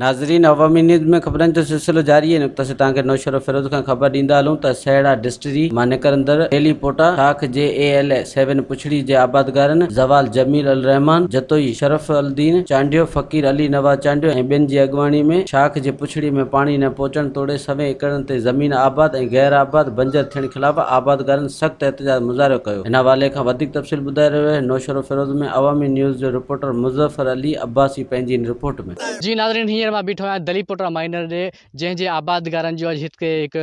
ناظرين عوامي نيوز ۾ خبرن جو سلسلو جاري آهي نقطه سي توهان کي نوشهروفيروز کان خبر ڏيندا هلون ته سهڙا ڊسٽري مان نڪرندڙ ٽيلي پوٽا شاخ جي اي ايل سيون پڇڙي جي آبادگارن زوال جميل الرحمان جتوئي، شرف الدين چانڊيو، فقير علي نواز چانڊيو ۽ ٻين جي اڳواڻي ۾ شاخ جي پڇڙي ۾ پاڻي نه پهچڻ توڙي سوين ايڪڙن تي زمين آباد ۽ غير آباد بنجر ٿيڻ خلاف آبادگارن سخت احتجاج مظاهرو ڪيو ان حوالي کان وڌيڪ تفصيل ٻڌائي رهيو آهي نوشهروفيروز ۾ عوامي نيوز جو رپورٽر مظفر علي عباسي پنهنجي هن رپورٽ ۾. جي ناظرين هينئر مان بيٺو آهيان دليپوٽا مائنر ڏي جنهن جي آبادگارن جو اڄ هتي هڪ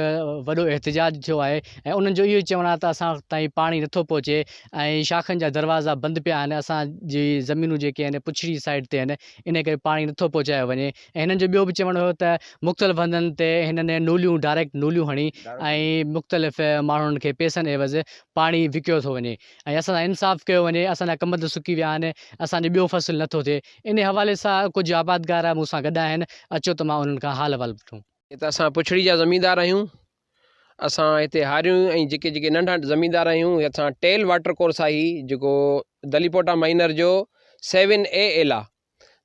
وڏو احتجاج ٿيو آهي ۽ انهن جو اهو ئي چوڻ آهي ته اسان تائين پاڻي نٿو پهچي ۽ شاخن جا دروازا بند پيا آهن اسان جي زمينون جيڪي آهن پڇڙي سائيڊ تي آهن انهي ڪري پاڻي نٿو پهچايو وڃي ۽ هنن جو ٻيو به چوڻ هيو ته مختلف هنڌن تي هنن نوليون ڊائريڪٽ نوليون هڻي ۽ مختلف ماڻهن کي پيسن عيوض پاڻي وڪيو ٿو وڃي ۽ اسان سان انصاف ڪيو وڃي اسان جا ڪمند سڪي ويا آهن اسان جو ٻيو فصل نٿو ٿئي انهي حوالي سان ڪجهه آبادگار مون سان گڏ آهن اچو ته مان انهن کان حال احوال پڇون. هت اسان پڇڙي جا زميندار آهيون اسان هتي هاريون ۽ جيڪي جيڪي ننڍا زميندار آهيون اسان ٽيل واٽر ڪورس آهي جيڪو دليپوٽا مائنر جو سيون اي ايل آ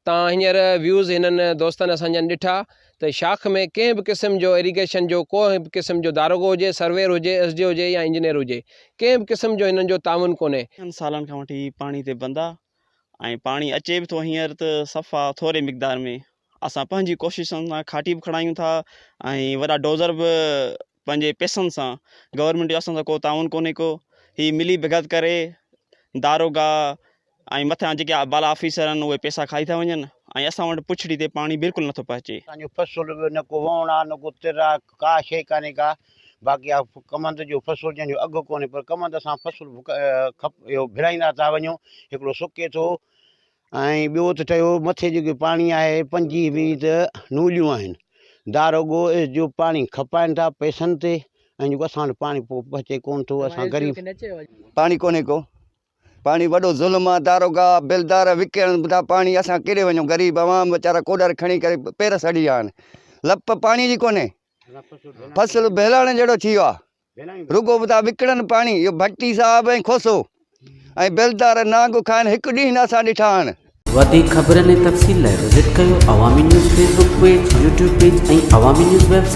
تان هينئر ويوز هنن دوستن اسان جن ڏٺا ته شاخ ۾ ڪنهن به قسم جو ايريگيشن جو ڪو به قسم جو داروغو هجي، سرويئر هجي، ايس ڊي هجي يا انجنيئر هجي ڪنهن به قسم جو هنن جو تعاون ڪونهي. ٽن سالن کان وٺي پاڻي تي بند آ ۽ پاڻي اچي به ٿو هينئر ته صفا ٿوري مقدار ۾ اسان پنهنجي ڪوششن سان کاٽي به کڻايون ٿا ۽ وڏا ڊوزر به پنهنجي پئسن سان گورنمينٽ جو اسان سان ڪو تعاون ڪونهي ڪو هي ملي ڀڳت ڪري داروغا ۽ مٿان جيڪي بالا آفيسر آهن اهي پئسا کائي ٿا وڃن ۽ اسان وٽ پڇڙي تي پاڻي بلڪل نٿو پهچي. اسان جو فصل به نه ڪو ووڻ آ نه ڪو تر آ ڪا شيء ڪانهي ڪا باقي آ ڪمند جو فصل جنهن جو اگهه ڪونهي پر ڪمند اسان فصل کپ اهو ڀرائيندا ٿا وڃون هڪڙو سڪي ٿو ۽ ٻيو ته ٺهيو مٿي جيڪو پاڻي آهي 25 20 ته نوليون آهن داروغو اس جو پاڻي کپائن ٿا پئسن تي ۽ جيڪو اسان وٽ پاڻي پهچي ڪونه ٿو اسان غريب پاڻي ڪونهي ڪو پاڻي وڏو ظلم آ داروغا بلدار وڪڻن ٿا پاڻي اسان ڪيڏي وڃون غريب عوام ويچارا ڪوڏر کڻي ڪري پير سڙي ويا آهن لپ پاڻي جي ڪونهي فصل ڀيلاڻ جهڙو ٿي ويو آ رڳو ٿا وڪڻن پاڻي اهو ڀٽي صاحب ۽ کوسو ۽ بلدار نانگ کائن هڪ ڏينهن نه اسان ڏٺا آهن. وڌيڪ خبرن ۽ تفصيل لاء وزٽ ڪيو Awami news Facebook page, YouTube page ۽ Awami news website.